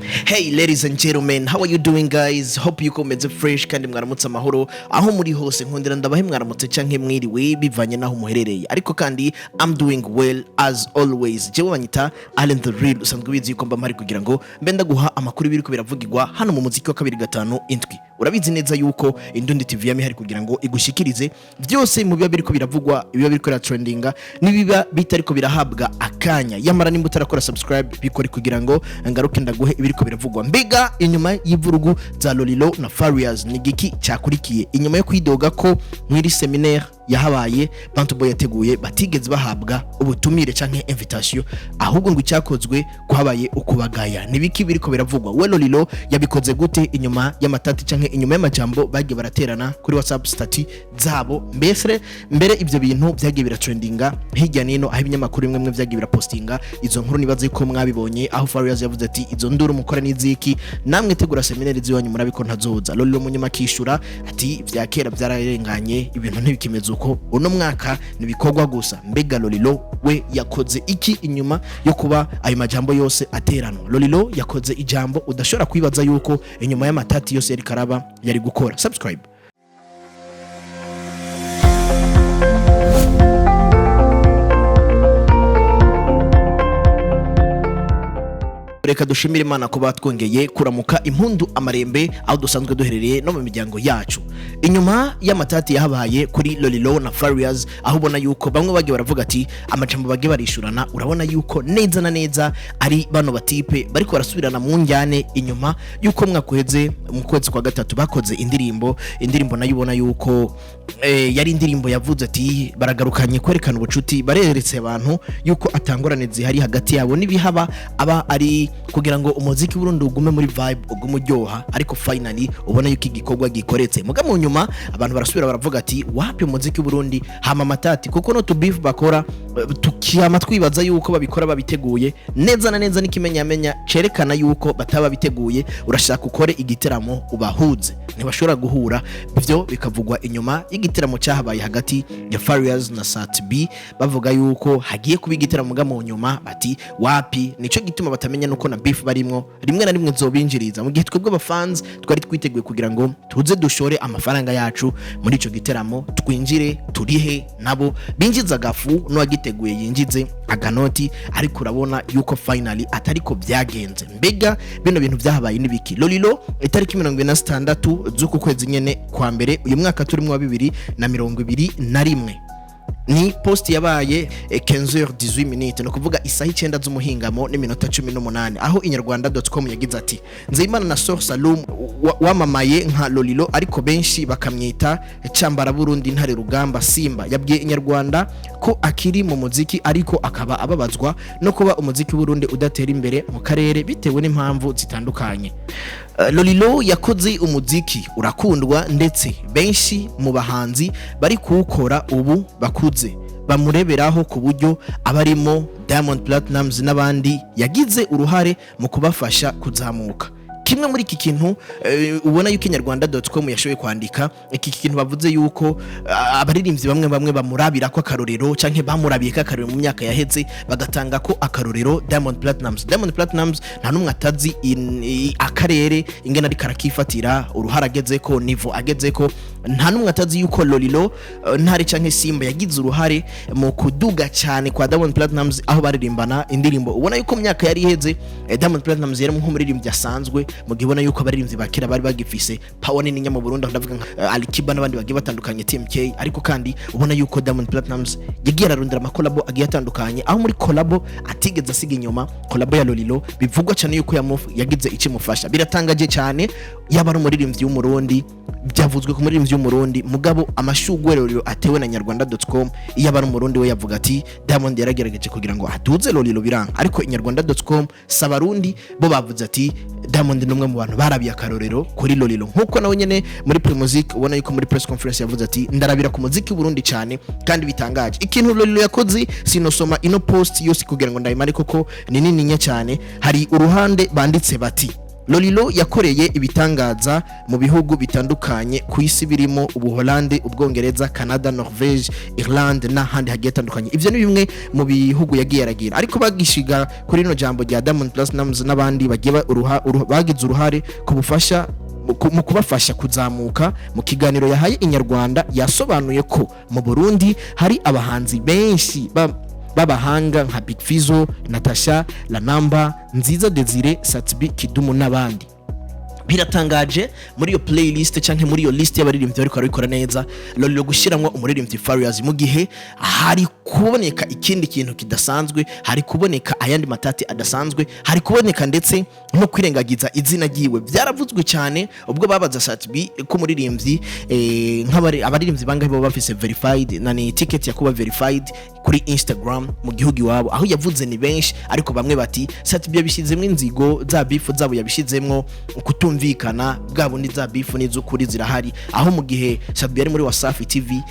Hey ladies and gentlemen, how are you doing guys? Hope yuko meze fresh kandi mwaramutse amahoro aho muri hose. Nkundira ndabahe mwaramutse canke mwiriwe bivanye naho muherereye. Ariko kandi I'm doing well as always. Jewe banyita Allen the Real, usanzwe ubizi yuko mba mpari kugira ngo mbe ndaguha amakuru biriko biravugirwa hano mu muziki wa 257. Urabizi neza yuko Indundi TV yami hari kugira ngo igushikirize byose mu biba biriko biravugwa, ibiba biriko biratrendinga n'ibiba bitariko birahabwa akanya. Yamara nimba utarakora subscribe, bikore kugira ngo ngaruke ndaguhe ibiriko biravugwa. Mbega inyuma y'ivurugu za Lolilo na Farious ni giki cyakurikiye? Inyuma yo kwidoga ko mwiri séminaire yahabaye Bantu Boy yateguye batigeze bahabwa ubutumire canke invitation, ahubwo ngo icyakozwe kuhabaye ukubagaya, nibiki biriko biravugwa? We Lolilo yabikoze gute inyuma y'amatati canke inyuma y'amajambo bagiye baraterana kuri WhatsApp status zabo? Mbese mbere ibyo bintu byagiye biratrendinga hirya nino, aho ibinyamakuru bimwe bimwe byagiye birapostinga izo nkuru, nibaze ko mwabibonye, aho Farious yavuze ati: "Izo nduru mukora n'iziki? Namwe tegura séminaire ziwanyu murabiko ntazoza." Lolilo munyuma akishura ati: "Vya kera byararenganye, ibintu ntibikimeze uko, uno mwaka nibikorwa gusa." Mbega Lolilo we yakoze iki inyuma yo kuba ayo majambo yose ateranwa? Lolilo yakoze ijambo udashobora kwibaza yuko inyuma y'amatati yose yari karaba yari gukora. Subscribe. Reka dushimire Imana kuba twongeye kuramuka impundu amarembe aho dusanzwe duherereye no mu miryango yacu. Inyuma y'amatati yahabaye kuri Lolilo na Farious, aho ubona yuko bamwe bagiye baravuga ati amajambo bagiye barishurana, urabona yuko neza na neza ari bano batipe bariko barasubirana mu njyane, inyuma yuko mwaka uheze mu kwezi kwa gatatu bakoze indirimbo. Indirimbo nayo ubona yuko yari indirimbo yavuze ati baragarukanye kwerekana ubucuti, bareretse abantu yuko atangorane zihari hagati yabo, n'ibihaba aba ari kugira ngo umuziki w'Uburundi ugume muri vibe, ugume uryoha. Ariko finally ubona yuko igikorwa gikoretse, muga mu nyuma abantu barasubira baravuga ati wapi, umuziki w'Uburundi hama amatati, kuko no to beef bakora tukiyama twibaza yuko babikora babiteguye neza na neza, n'ikimenyamenya cerekana yuko bataba biteguye, urashaka ukore igiteramo ubahuze, ntibashobora guhura. Byo bikavugwa inyuma y'igiteramo cyahabaye hagati ya Farious na Sat B, bavuga yuko hagiye kuba igiteramo, muga mu nyuma bati wapi. Nico gituma batamenya nuko na beef barimwo rimwe na rimwe zobinjiriza, mu gihe twebwe abafans twari twiteguye kugira ngo tuze dushore amafaranga yacu muri ico giteramo, twinjire turihe, nabo binjiza agafu, n'uwagiteguye yinjize aganoti. Ariko urabona yuko finally atariko byagenze. Mbega bino bintu byahabaye n'ibiki? Lolilo itariki 46 z'uku kwezi nyene kwa mbere uyu mwaka turimo wa 2021, ni post yabaye 15h18 minutes, ni ukuvuga isaha 9 z'umuhingamo n'iminota 18, aho inyarwanda.com yagize ati: "Nzeyimana na Sor Salum wamamaye nka Lolilo ariko benshi bakamwita Cambara Burundi Ntare Rugamba Simba, yabwiye Inyarwanda ko akiri mu muziki ariko akaba ababazwa no kuba umuziki w'Uburundi udatera imbere mu karere bitewe n'impamvu zitandukanye. Lolilo yakoze umuziki urakundwa, ndetse benshi mu bahanzi bari kuwukora ubu bakuze bamureberaho, ku buryo abarimo Diamond Platnumz n'abandi yagize uruhare mu kubafasha kuzamuka." Kimwe muri iki kintu ubona yuko inyarwanda.com yashoboye kwandika iki kintu, bavuze yuko abaririmbyi bamwe bamwe bamurabira ko akarorero canke bamurabiye ko akarorero mu myaka yaheze, bagatanga ko akarorero Diamond Platnumz. Diamond Platnumz nta numwe atazi akarere ingene ariko arakifatira, uruhara ageze ko, niveau ageze ko. Nta numwe atazi yuko Lolilo Ntare canke Simba yagize uruhare mu kuduga cyane kwa Diamond Platnumz, aho baririmbana indirimbo ubona yuko mu myaka yari iheze Diamond Platnumz yari nk'umuririmbyi asanzwe, mu gihe ubona yuko abaririmbyi ba kera bari bagifise power nini mu Burundi, aho ndavuga nka Alikiba n'abandi bagiye batandukanye, TMK. Ariko kandi ubona yuko Diamond Platnumz yagiye ararondera amakolabo agiye atandukanye, aho muri kolabo atigeze asiga inyuma kolabo ya Lolilo, bivugwa cyane yuko yagize ikimufasha. Biratangaje cyane, yaba ari umuririmbyi w'Umurundi, byavuzwe ku muririmbyi w'Umurundi, mugabo amashugwe Lolilo atewe na nyarwanda.com, iyo aba ari Umurundi we yavuga ati Diamond yaragerageje kugira ngo aduze Lolilo biranga. Ariko inyarwanda.com sabarundi bo bavuze ati Diamond ni umwe mu bantu barabiye akarorero kuri Lolilo, nkuko nawe nyene muri Primusic ubona yuko muri press conference yavuze ati ndarabira ku muziki w'Uburundi cyane kandi bitangaje ikintu Lolilo yakoze. Sinosoma ino post yose kugira ngo ndayimare koko ni nini cyane. Hari uruhande banditse bati Lolilo yakoreye ibitangaza mu bihugu bitandukanye ku isi, birimo Ubuholande, Ubwongereza, Canada, Norvege, Irlande n'ahandi hagiye hatandukanye. Ivyo ni bimwe mu bihugu yagiye aragira. Ariko bagishiga kuri rino jambo rya Diamond Platnumz n'abandi bagiye bagize uruhare ku bufasha mu kubafasha kuzamuka, mu kiganiro yahaye Inyarwanda yasobanuye ko mu Burundi hari abahanzi benshi b'abahanga nka Big Fizzo, Natasha Lanamba, Nziza Desire, Sat-B, Kidumu n'abandi. Biratangaje muri iyo playlist canke muri iyo list y'abaririmbyi bariko barabikora neza, Lolilo gushiramwo umuririmbyi Farious mu gihe hari kuboneka ikindi kintu kidasanzwe, hari kuboneka ayandi matati adasanzwe, hari kuboneka ndetse no kwirengagiza izina ryiwe. Byaravuzwe cyane ubwo babaza Sat-B ko umuririmbyi nk'abari abaririmbyi bangahe baba bafise verified na ni ticket ya kuba verified kuri Instagram mu gihugu iwabo, aho yavuze ni benshi, ariko bamwe bati Sat-B yabishizemwo inzigo za beef zabo, yabishizemwo kutumvikana bwa bundi, za beef n'iz'ukuri zirahari. Aho mu gihe Sat-B yari muri Wasafi TV,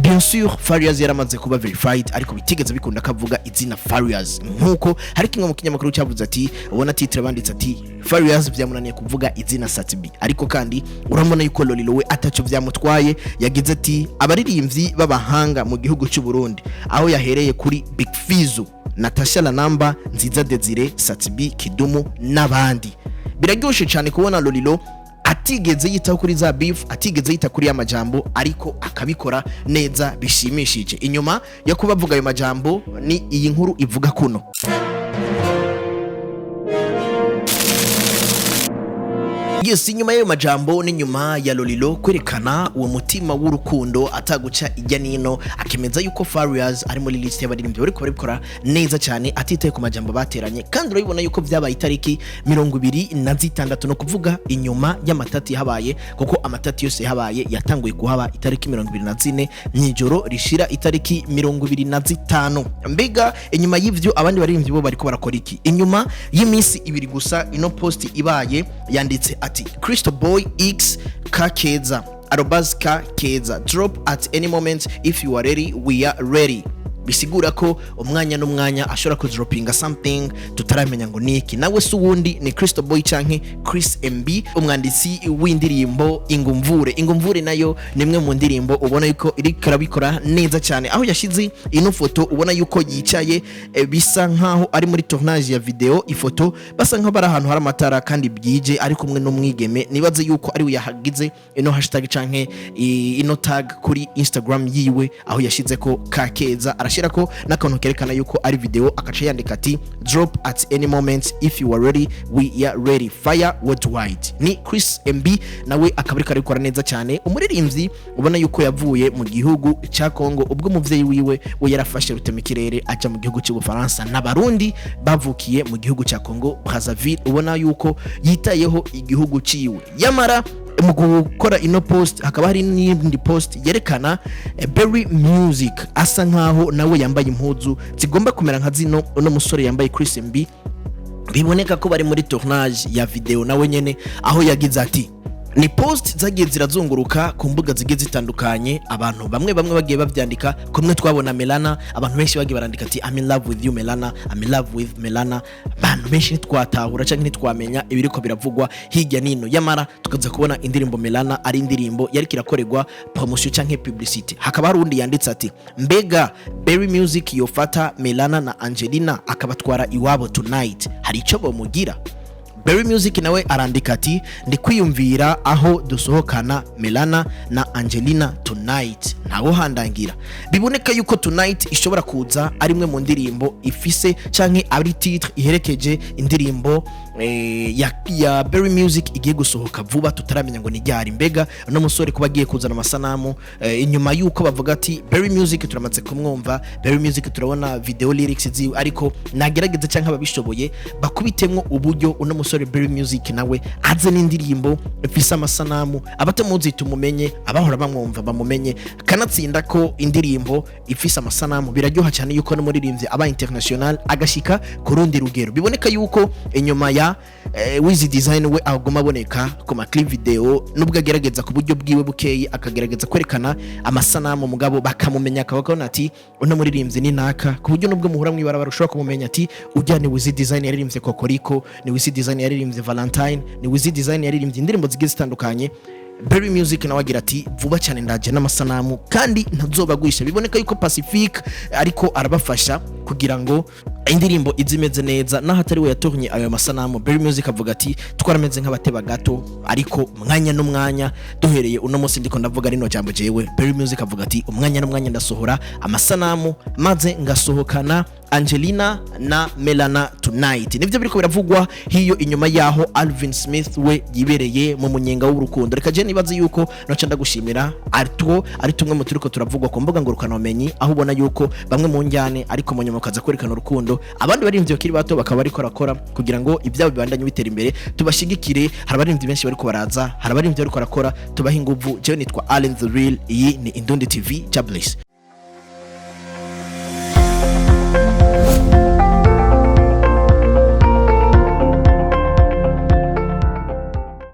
bien sûr Farious yaramaze kuba verified, ariko bitigeze bikunda kavuga izina Farious, nkuko hari kimwe mu kinyamakuru cyavuze ati ubona titre banditse ati Farious byamunaniye kuvuga izina Sat-B. Ariko kandi urabona yuko Lolilo we ataco byamutwaye, yagize ati abaririmbyi b'abahanga mu gihugu cy'u Burundi, aho yahereye kuri Big Fizzo, Natasha Lanamba, Nziza Desire, Sat-B, Kidumu n'abandi. Biraryoshe cyane kubona Lolilo atigeze yitaho kuri za beef, atigeze yita kuri ya majambo, ariko akabikora neza bishimishije. Inyuma yo kuba avuga ayo majambo, ni iyi nkuru ivuga kuno. Yes, inyuma y'ayo majambo n'inyuma ya Lolilo kwerekana uwo mutima w'urukundo ataguca ijya nino, akemeza yuko Farious ari muri list y'abaririmbyi bariko barabikora neza cyane, atitaye ku majambo bateranye. Kandi urabibona yuko byabaye itariki 26, no kuvuga inyuma y'amatati yahabaye, kuko amatati yose yahabaye yatanguye kuhaba itariki 24 mw'ijoro rishira itariki 25. Mbega inyuma y'ivyo abandi baririmbyi bo bariko barakora iki? Inyuma y'iminsi 2 gusa ino post ibaye, yanditse ati Crystal Boy X Kakeza @Kakeza drop at any moment if you are ready, we are ready. Bisigura ko umwanya n'umwanya ashobora kudropinga something tutaramenya ngo niki. Nawe si uwundi, ni Crystal Boy canke Chris MB, umwanditsi w'indirimbo Ingumvure. Ingumvure nayo ni imwe mu ndirimbo ubona yuko iriko irabikora neza cyane, aho yashize ino foto ubona yuko yicaye, bisa nkaho ari muri tournage ya video. Ifoto basa nkaho bari ahantu hari amatara kandi bwije, ari kumwe n'umwigeme. Nibaze yuko ari we yahagize ino hashtag canke ino tag kuri Instagram yiwe, aho yashize ko Kakeza, arashira ko n'akantu kerekana yuko ari video, akaca yandika ati drop at any moment if you are ready, we are ready, fire worldwide. Ni Chris MB, nawe akaba ariko arabikora neza cyane, umuririmbyi ubona yuko yavuye mu gihugu cya Congo ubwo umuvyeyi wiwe we yarafashe rutemikirere aja mu gihugu cy'Ubufaransa, n'abarundi bavukiye mu gihugu cya Congo Brazzaville, ubona yuko yitayeho igihugu ciwe. Yamara mu gukora ino post, hakaba hari n'indi post yerekana Berry Music, asa nkaho nawe yambaye impuzu zigomba kumera nka zino uno musore yambaye Chris MB, biboneka ko bari muri tournage ya video nawe nyene, aho yagize ati ni post zagiye zirazunguruka ku mbuga zigiye zitandukanye, abantu bamwe bamwe bagiye bavyandika kumwe. Twabona Melana, abantu benshi bagiye barandika ati I'm in love with you Melana, I'm in love with Melana. Abantu benshi ntitwatahura canke ntitwamenya ibiriko biravugwa hirya nino, yamara tukaza kubona indirimbo Melana ari indirimbo yariko irakorerwa promotion canke publicity. Hakaba hari uwundi yanditse ati mbega Berry Music yofata Melana na Angelina akabatwara iwabo tonight, hari ico bomugira? Berry Music nawe arandika ati ndi kwiyumvira aho dusohokana Melana na Angelina tonight, ntawo handangira. Biboneka yuko tonight ishobora kuza ari imwe mu ndirimbo ifise canke ari titre iherekeje indirimbo ya Berry Music igiye gusohoka vuba, tutaramenya ngo ni ryari. Mbega no musore kuba agiye kuzana amasanamu inyuma yuko bavuga ati Berry Music turamaze kumwumva, Berry Music turabona video lyrics ziwe, ariko nagerageze canke ababishoboye bakubitemwo uburyo uno musore Berry Music nawe aze n'indirimbo ifise amasanamu, abatamuzi tumumenye, abahora bamwumva bamumenye. Kanatsinda ko indirimbo ifise amasanamu biraryoha cyane yuko n'umuririmbyi aba international agashika ku rundi rugero. Biboneka yuko inyuma ya kugira Wiz Design we aguma aboneka ku ma clip video, nubwo agerageza ku buryo bwiwe bukeyi, akagerageza kwerekana amasanamu, mugabo bakamumenya, akabakabona ati uno muririmbyi ni naka, ku buryo nubwo muhura mw'ibarabara ushobora kumumenya ati ujya ni Wiz Design yaririmbye Kokoriko, ni Wiz Design yaririmbye Valentine, ni Wiz Design yaririmbye indirimbo zigiye zitandukanye. Berry Music nawe agira ati vuba cyane ndaje n'amasanamu kandi ntazobagwisha. Biboneka yuko Pacific ariko arabafasha kugira ngo indirimbo ize imeze neza, naho atari we yatornye ayo masanamu. Berry Music avuga ati twarameze nk'abateba gato, ariko umwanya n'umwanya, duhereye uno munsi ndiko ndavuga rino jambo jewe, Berry Music avuga ati umwanya n'umwanya ndasohora amasanamu maze ngasohokana Angelina na Melana Tonight. Nivyo biriko biravugwa hiyo inyuma yaho Alvin Smith we yibereye mu munyenga w'urukundo. Reka je nibaze yuko noca ndagushimira aritwo ari tumwe mu turiko turavugwa ku mbuga ngurukanabumenyi, aho ubona yuko bamwe mu njyane, ariko mu nyuma bakaza kwerekana urukundo, abandi baririmbyi bakiri bato bakaba bariko barakora kugira ngo ibyabo bibandanye bitera imbere. Tubashigikire, hari abaririmbyi benshi bariko baraza, hari abaririmbyi bariko barakora, tubahe inguvu. Jewe nitwa Allen the Real, iyi ni Indundi TV. God bless.